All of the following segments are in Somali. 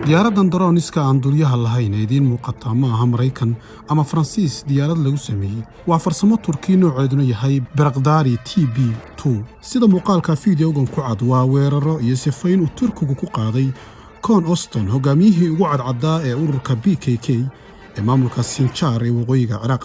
Diyaaraddan drones-ka aan duuliyaha lahayn ee idiin muuqataa ma aha Maraykan ama Faransiis diyaarad lagu sameeyey. Waa farsamo Turki, nooceeduna yahay Bayraktar TB. Sida muuqaalka fideogan ku cad, waa weeraro iyo sifayn uu Turkigu ku qaaday Koon Oston, hogaamiyihii ugu cadcaddaa ee ururka PKK ee maamulka Sinjaar ee waqooyiga Ciraaq.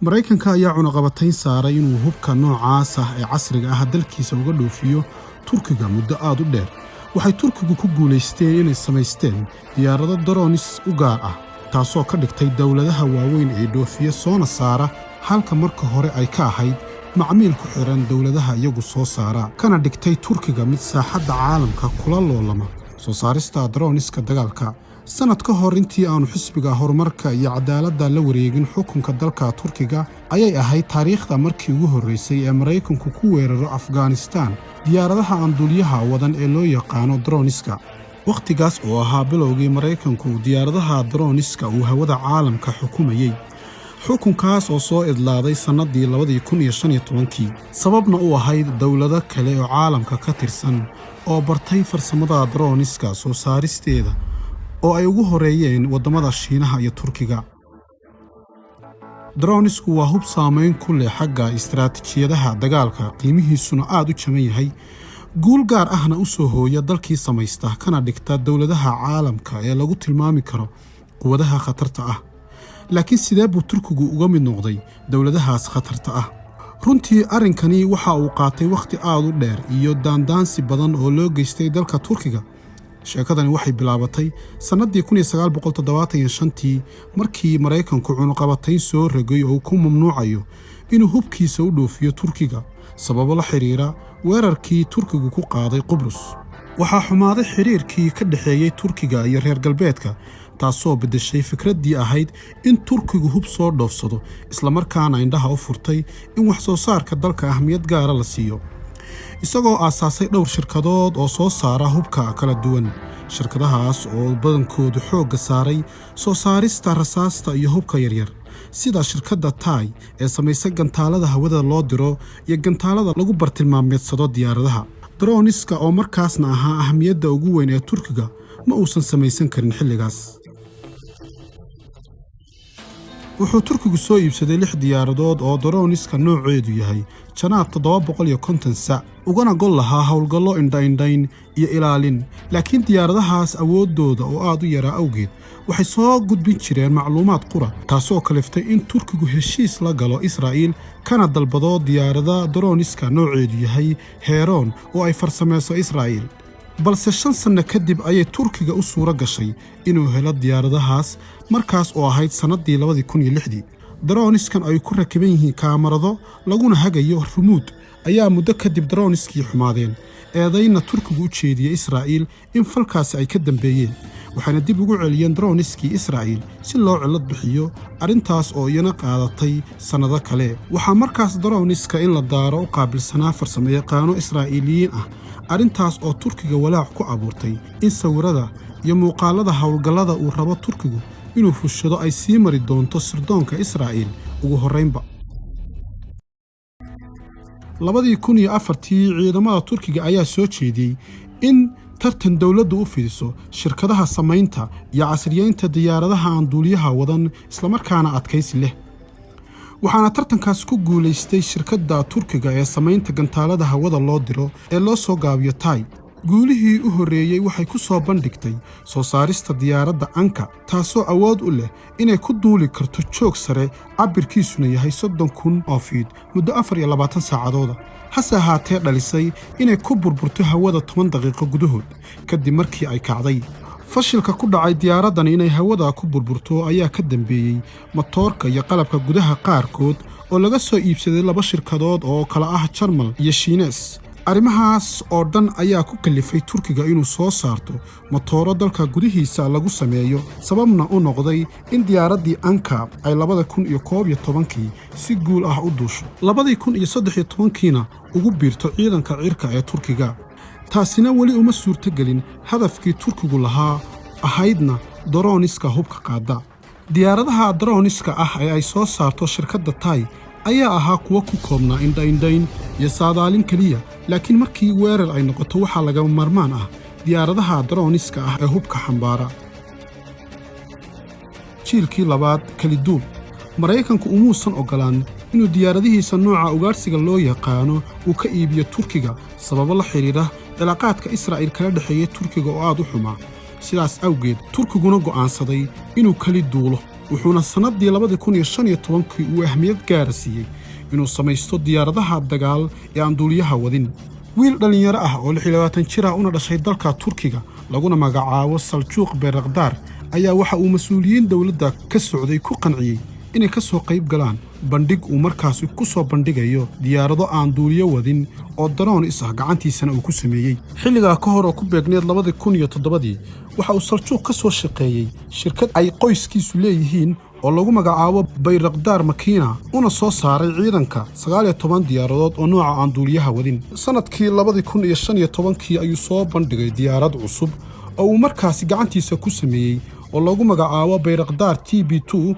Maraykanka ayaa cunaqabatayn saaray inuu hubka noocaas ah ee casriga ah dalkiisa uga dhoofiyo Turkiga muddo aad u dheer. Waxay Turkigu ku guulaysteen inay samaysteen diyaarado drones u gaar ah, taasoo ka dhigtay dowladaha waaweyn ee dhoofiya soona saara, halka marka hore ay ka ahayd macmiil ku xidhan dowladaha iyagu soo saara, kana dhigtay Turkiga mid saaxadda caalamka kula loolama soo saarista drones-ka dagaalka. Sannad ka hor, intii aanu Xisbiga Horumarka iyo Cadaaladda la wareegin xukunka dalka Turkiga, ayay ahayd taariikhda markii ugu horraysay ee Maraykanku ku weeraro Afghanistaan diyaaradaha aan duuliyaha wadan ee loo yaqaano drones-ka. Wakhtigaas oo ahaa bilowgii Maraykanku diyaaradaha drones-ka uu hawada caalamka xukumayey, xukunkaas oo soo idlaaday sannaddii 2015-kii, sababna u ahayd dowlado kale oo caalamka ka tirsan oo bartay farsamada drones-ka soo saaristeeda, oo ay ugu horeeyeen waddamada Shiinaha iyo Turkiga. Drones-ku waa hub saamayn ku leh xagga istaraatiijiyadaha dagaalka, qiimihiisuna aad u jaban yahay, guul gaar ahna u soo hooya dalkii samaysta, kana dhigta dowladaha caalamka ee lagu tilmaami karo quwadaha khatarta ah. Laakiin sidee buu Turkigu uga mid noqday dowladahaas khatarta ah? Runtii arrinkani waxa uu qaatay wakhti aad u dheer iyo daandaansi badan oo loo geystay dalka Turkiga. Sheekadani waxay bilaabatay sannaddii 1975-tii, markii Maraykanku cunuqabatayn soo rogay oo uu ku mamnuucayo inuu hubkiisa u dhoofiyo Turkiga, sababo la xidhiira weerarkii Turkigu ku qaaday Qubrus. Waxaa xumaaday xiriirkii ka dhexeeyey Turkiga iyo reer galbeedka, taasoo beddeshay fikraddii ahayd in Turkigu hub soo dhoofsado, islamarkaana indhaha u furtay in wax soo saarka dalka ahmiyad gaara la siiyo, isagoo aasaasay dhowr shirkadood oo soo saara hubka kala duwan, shirkadahaas oo badankoodu xoogga saaray soo saarista rasaasta iyo hubka yaryar, sida shirkadda TAI ee samaysa gantaalada hawada loo diro iyo gantaalada lagu bartilmaameedsado diyaaradaha. Drones-ka oo markaasna ahaa ahmiyadda ugu weyn ee Turkiga ma uusan samaysan karin xilligaas. Wuxuu Turkigu soo iibsaday lix diyaaradood oo drones-ka nooceedu yahay Janaab 750 sac, ugana gol lahaa howlgallo indhaindhayn iyo ilaalin. Laakiin diyaaradahaas awooddooda oo aad u yaraa awgeed, waxay soo gudbin jireen macluumaad qura, taasoo kaliftay in Turkigu heshiis la galo Israa'iil, kana dalbado diyaarada drones-ka nooceedu yahay Heron oo ay farsamayso Israa'iil. Balse 5 sanno kadib ayay Turkiga u suuro gashay inuu helo diyaaradahaas, markaas oo ahayd sannaddii 2006-dii. Drones-kan ay ku rakiban yihiin kaamarado laguna hagayo remote ayaa muddo kadib drones-kii xumaadeen, eedayna Turkigu u jeediyey Israa'iil in falkaasi ay ka dambeeyeen, waxayna dib ugu celiyeen drones-kii Israa'iil si loo cillad bixiyo, arrintaas oo iyana qaadatay sannado kale. Waxaa markaas drones-ka in la daaro u qaabilsanaa farsamayaqaano Israa'iiliyiin ah, arrintaas oo Turkiga walaac ku abuurtay in sawirada iyo muuqaallada howlgallada uu rabo Turkigu inuu fushado ay sii mari doonto sirdoonka Israa'iil ugu horraynba. 2004-tii ciidamada Turkiga ayaa soo jeediyey in tartan dowladdu u fidiso shirkadaha samaynta iyo casriyeynta diyaaradaha aan duuliyaha wadan, islamarkaana adkaysi leh. Waxaana tartankaas ku guulaystay shirkadda Turkiga ee samaynta gantaalada hawada loo diro ee loo soo gaabiyo TAI. Guulihii u horreeyey waxay ku soo bandhigtay soo saarista diyaaradda Anka, taasoo awood u leh inay ku duuli karto joog sare cabbirkiisuna yahay 30,000 oo fiid muddo 24 saacadooda, hase ahaatee dhalisay inay ku burburto hawada 10 daqiiqo gudahood kadib markii ay kacday. Fashilka ku dhacay diyaaraddan inay hawada ku burburto ayaa ka dambeeyey matoorka iyo qalabka gudaha qaarkood oo laga soo iibsaday laba shirkadood oo kala ah Jarmal iyo Shiines. Arrimahaas oo dhan ayaa ku kalifay Turkiga inuu soo saarto matooro dalka gudihiisa lagu sameeyo, sababna u noqday in diyaaraddii Anka ay 2011-kii si guul ah u duusho, 2013-kiina ugu biirto ciidanka cirka ee Turkiga. Taasina weli uma suurtogelin hadafkii Turkigu lahaa, ahaydna drones-ka hubka qaada. Diyaaradaha drones-ka ah ee ay soo saarto shirkadda TAI ayaa ahaa kuwo ku koobnaa indhaindhayn iyo saadaalin keliya, laakiin markii weerar ay noqoto, waxaa lagama maarmaan ah diyaaradaha drones-ka ah ee hubka xambaara. Jiilkii labaad keliduul. Maraykanku umuusan oggolaan inuu diyaaradihiisa nooca ugaadhsiga loo yaqaano uu ka iibiyo Turkiga, sababo la xidhiidha cilaaqaadka Israa'iil kala dhexeeyey Turkiga oo aad u xumaa. Sidaas awgeed Turkiguna go'aansaday inuu keli duulo, wuxuuna sannaddii 2015-kii uu ahmiyad gaara siiyey inuu samaysto diyaaradaha dagaal ee aan duuliyaha wadin. Wiil dhallinyaro ah oo 26 jir ah, una dhashay dalka Turkiga, laguna magacaabo Saljuuq Berakdaar, ayaa waxa uu mas-uuliyiin dowladda ka socday ku qanciyey inay ka soo qayb galaan bandhig uu markaasi ku soo bandhigayo diyaarado aan duuliyo wadin oo drones ah, gacantiisana uu ku sameeyey. Xilligaa ka hor oo ku beegneed 2007-dii, waxa uu Saljuuq ka soo shaqeeyey shirkad ay qoyskiisu leeyihiin oo lagu magacaabo Bayrakdaar Makiina, una soo saaray ciidanka 19 diyaaradood oo nooca aan duuliyaha wadin. Sannadkii 2015-kii ayuu soo bandhigay diyaarad cusub oo uu markaasi gacantiisa ku sameeyey oo lagu magacaabo Bayrakdaar TB2.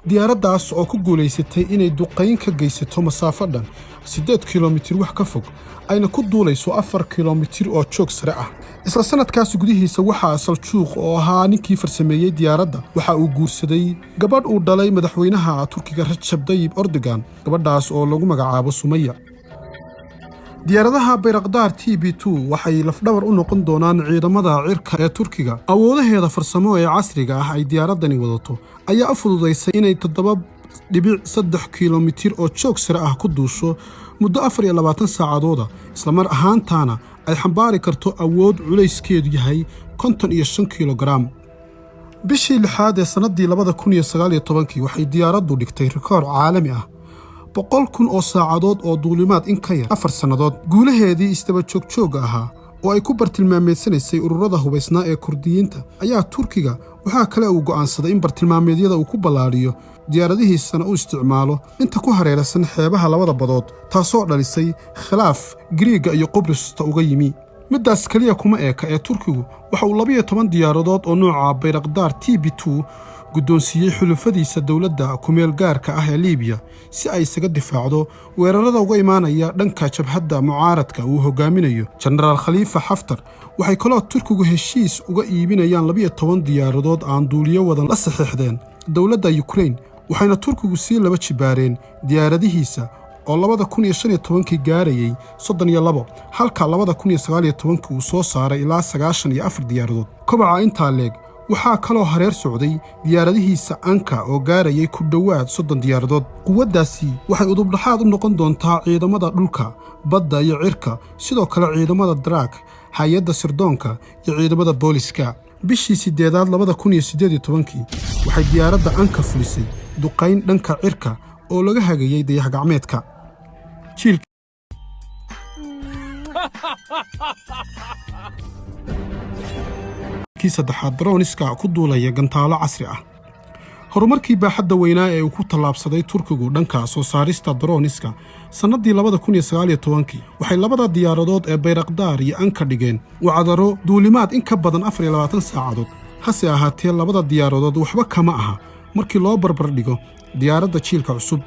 Diyaaraddaas oo ku guulaysatay inay duqayn ka geysato masaafo dhan 8 kilomitir wax ka fog, ayna ku duulayso 4 kilomitir oo joog sare ah. Isla sannadkaas gudihiisa waxaa Saljuuq, oo ahaa ninkii farsameeyey diyaaradda, waxa uu guursaday gabadh uu dhalay madaxweynaha Turkiga Rajab Dayib Erdogan, gabadhaas oo lagu magacaabo Sumaya. Diyaaradaha Bayrakdaar TB2 waxay lafdhabar u noqon doonaan ciidamada cirka ee Turkiga. Awoodaheeda farsamo ee casriga ah ay diyaaraddani wadato ayaa u fududaysay inay 7.3 kilomitir oo joog sare ah ku duusho muddo 24 saacadooda, islamar ahaantaana ay xambaari karto awood culayskeedu yahay 55 kilogaram. Bishii lixaad ee sannaddii 2019-kii waxay diyaaraddu dhigtay rikoor caalami ah, 100,000 oo saacadood oo duulimaad in ka yar 4 sannadood. Guulaheedii isdaba joogjoogga ahaa oo ay ku bartilmaameedsanaysay ururada hubaysnaa ee Kurdiyiinta ayaa Turkiga waxaa kale uu go'aansaday in bartilmaameedyada uu ku ballaadhiyo, diyaaradihiisana u isticmaalo inta ku hareeraysan xeebaha labada badood, taasoo dhalisay khilaaf Giriigga iyo Qubrista uga yimi. Middaas keliya kuma eeka ee Turkigu waxa uu 12 diyaaradood oo nooca Bayrakdaar TB2 guddoonsiiyey xulufadiisa dowladda kumeel gaarka ah ee Liibiya, si ay isaga difaacdo weerarada uga imaanaya dhanka jabhadda mucaaradka uu hogaaminayo Jenaraal Khaliifa Xaftar. Waxay kaloo Turkigu heshiis uga iibinayaan 12 diyaaradood aan duuliyo wadan la saxiixdeen dowladda Yukrain, waxayna Turkigu sii laba jibaareen diyaaradihiisa oo 2015-kii gaarayey 32, halka 2019-kii uu soo saaray ilaa 94 diyaaradood. Kobaca intaa leeg waxaa kaloo hareer socday diyaaradihiisa Anka oo gaarayay ku dhowaad 30 diyaaradood. Quwaddaasi waxay udubdhaxaad u noqon doontaa ciidamada dhulka, badda iyo cirka, sidoo kale ciidamada daraak, hay-adda sirdoonka iyo ciidamada booliska. Bishii sideedaad 2018-kii waxay diyaaradda Anka fulisay duqayn dhanka cirka oo laga hagayey dayax gacmeedka. Jiilkii saddexaad drones-ka ku duulaya gantaalo casri ah. Horumarkii baaxadda weynaa ee uu ku tallaabsaday Turkigu dhanka soo saarista drones-ka sannaddii 2019-kii waxay labada diyaaradood ee Bayrakdaar iyo Anka dhigeen wacdaro duulimaad in ka badan 24 saacadood. Hase ahaatee, labada diyaaradood waxba kama aha markii loo barbar dhigo diyaaradda jiilka cusub.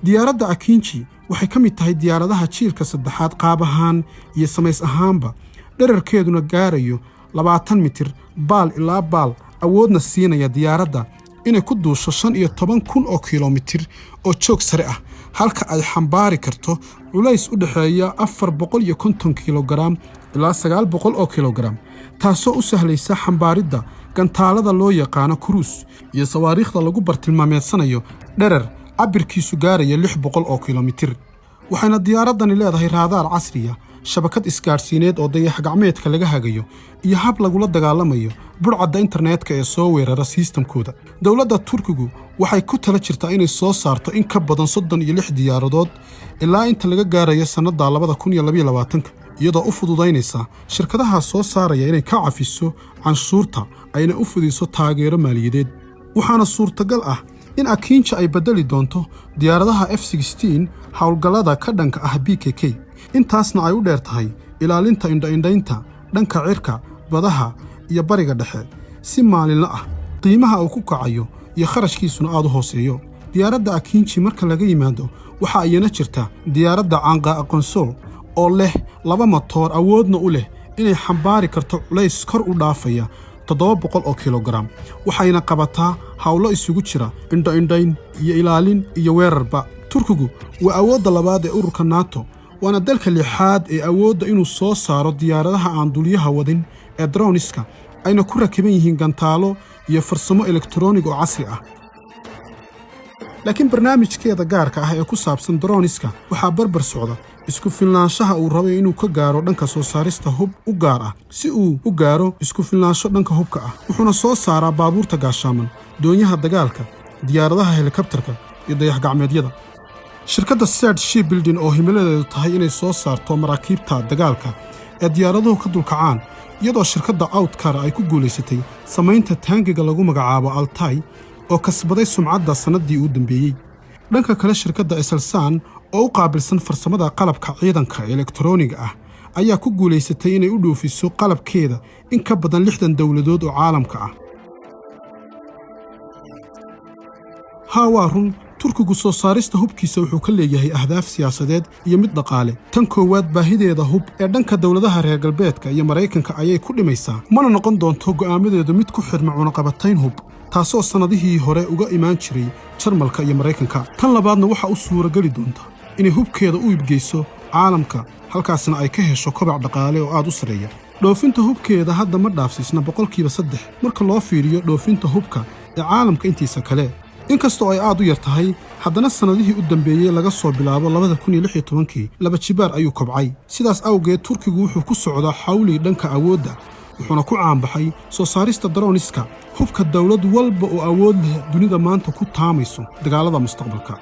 Diyaaradda Akinji waxay ka mid tahay diyaaradaha jiilka saddexaad qaab ahaan iyo samays ahaanba, dherarkeeduna gaarayo 20 mitir baal ilaa baal, awoodna siinaya diyaaradda inay ku duusho 15,000 oo kilomitir oo joog sare ah, halka ay xambaari karto culays u dhexeeya 450 kilogaram ilaa 900 oo kilogaram, taasoo u sahlaysa xambaaridda gantaalada loo yaqaano cruise iyo sawaariikhda lagu bartilmaameedsanayo dherer cabirkiisu gaaraya 600 oo kilomitir. Waxayna diyaaraddani leedahay raadaar casriya, shabakad isgaadhsiineed oo dayax gacmeedka laga hagayo iyo hab lagula dagaalamayo budhcadda internetka ee soo weerara system-kooda. Dowladda Turkigu waxay ku tala jirtaa inay soo saarto in ka badan 36 diyaaradood ilaa inta laga gaarayo sannadda 2022-ka, iyadoo u fududaynaysa shirkadaha soo saaraya inay ka cafiso canshuurta, ayna u fidiso taageero maaliyadeed. Waxaana suurtagal ah in Akinji ay beddeli doonto diyaaradaha F howlgallada ka dhanka ah PKK, intaasna ay u dheer tahay ilaalinta indhaindhaynta dhanka cirka, badaha iyo Bariga Dhexe si maalinla ah, qiimaha uu ku kacayo iyo kharashkiisuna aad u hooseeyo. Diyaaradda Akinji marka laga yimaado, waxaa iyana jirta diyaaradda Canqa Aqonsol oo leh laba matoor, awoodna u leh inay xambaari karto culays kor u dhaafaya 700 oo kilogaram, waxayna qabataa howlo isugu jira indho-indhayn iyo ilaalin iyo weerarba. Turkigu waa awoodda labaad ee ururka NATO, waana dalka lixaad ee awoodda inuu soo saaro diyaaradaha aan duuliyaha wadin ee drones-ka, ayna ku rakiban yihiin gantaalo iyo farsamo elektaroonig oo casri ah. Laakiin barnaamijkeeda gaarka ah ee ku saabsan drones-ka waxaa barbar socda isku filnaanshaha uu rabay inuu ka gaaro dhanka soo saarista hub u gaar ah, si uu u gaaro isku filnaansho dhanka hubka ah. Wuxuuna soo saaraa baabuurta gaashaaman, doonyaha dagaalka, diyaaradaha helikabtarka iyo dayax-gacmeedyada. Shirkadda Serd Shipbuilding, oo himiladeedu tahay inay soo saarto maraakiibta dagaalka ee diyaaraduhu ka dulkacaan, iyadoo shirkadda Otokar ay ku guulaysatay samaynta taangiga lagu magacaabo Altay oo kasbaday sumcadda sannaddii uu dambeeyey. Dhanka kale, shirkadda Aselsan oo u qaabilsan farsamada qalabka ciidanka elektarooniga ah ayaa ku guulaysatay inay u dhoofiso qalabkeeda in ka badan 60 dowladood oo caalamka ah. Haa, waa run, Turkigu soo saarista hubkiisa wuxuu ka leeyahay ahdaaf siyaasadeed iyo mid dhaqaale. Tan koowaad, baahideeda hub ee dhanka dowladaha reer galbeedka iyo Maraykanka ayay ku dhimaysaa, mana noqon doonto go'aamadeedu mid ku xidhma cunaqabatayn hub, taasoo sannadihii hore uga imaan jiray Jarmalka iyo Maraykanka. Tan labaadna, waxa u suurageli doonta inay hubkeeda u iibgeyso caalamka, halkaasna ay ka hesho kobac dhaqaale oo aad u sarreeya. Dhoofinta hubkeeda hadda ma dhaafsiisna 3% marka loo fiiriyo dhoofinta hubka ee caalamka intiisa kale. Inkastoo ay aad u yar tahay, haddana sannadihii u dambeeyey, laga soo bilaabo 2016-kii, laba jibaar ayuu kobcay. Sidaas awgeed, Turkigu wuxuu ku socdaa xawli dhanka awoodda, wuxuuna ku caanbaxay soo saarista drones-ka, hubka dowlad walba oo awood leh dunida maanta ku taamayso dagaalada mustaqbalka.